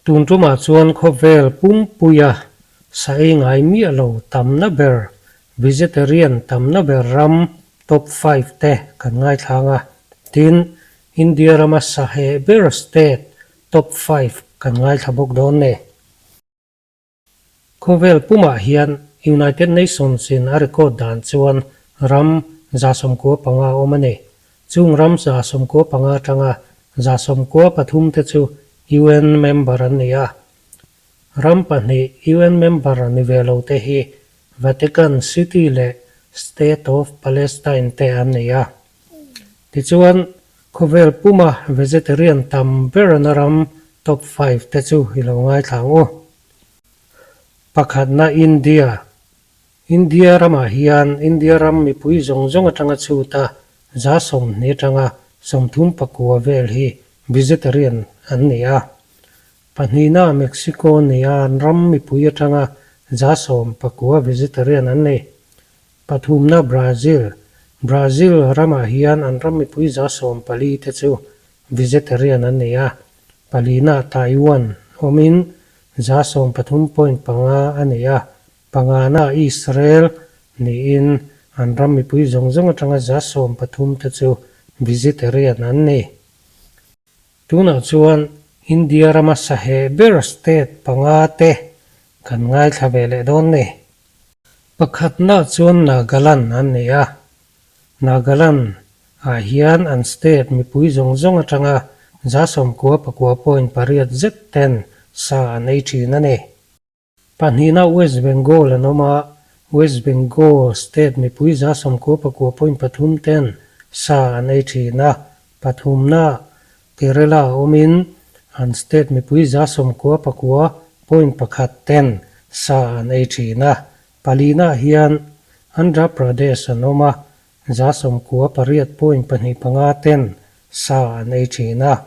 Tun tumah chuan khawvel pumpuia sa ei ngai miah lo tamna ber, vegetarian tamna ber ram top five te kan ngaithlang a. Tin, India rama sa heh ber state top five kan ngaithla bawk dawn ni. Khawvel pumah hian United Nations in a record dan chuan ram 95 a awm a ni. Chung ram 95 atanga 93 te chu UN member an ni a. Ram pahnih UN member ni ve lo te hi Vatican City leh State of Palestine te an ni a. Tichuan, khawvel puma vegetarian tam berna ram top five te chu i lo ngaithla ang u. Pakhatna India. India ramah hian India ram mipui zawng zawng atanga chhuta 20 atanga 39 vel hi vegetarian an ni a. Pahnihna Mexico nia an ram mipui atanga 19 vegetarian an ni. Pathumna Brazil. Brazil ramah hian an ram mipui 14 te chu vegetarian an ni a. Palina Taiwan awmin 13.5 a ni a. Pangana Israel niin an ram mipui zawng zawng atanga 13 te chu vegetarian an ni. Tunah chuan India rama saheh ber state panga te kan ngaithla ve leh dawn ni. Pakhatna chuan Nagaland an ni a, Nagaland ah hian an state mipui zawng zawng atanga 99.8 zet ten sa an ei thin a ni. Pahnihna West Bengal an awm a, West Bengal state mipui 99.3 ten sa an ei thin a, pathumna Kerala awmin an state mipui 99.1 ten sa an ei thin a. Palina hian Andhra Pradesh an awm a, 98.25 ten sa an ei thin a.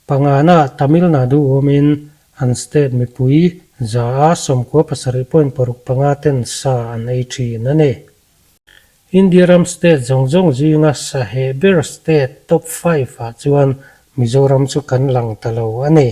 Pangana Tamil Nadu awmin an state mipui 97.65 ten sa an ei thin a ni. India ram state zawng zawng zinga saheh ber state top five ah chuan Mizoram chu kan lang ta lo a ni.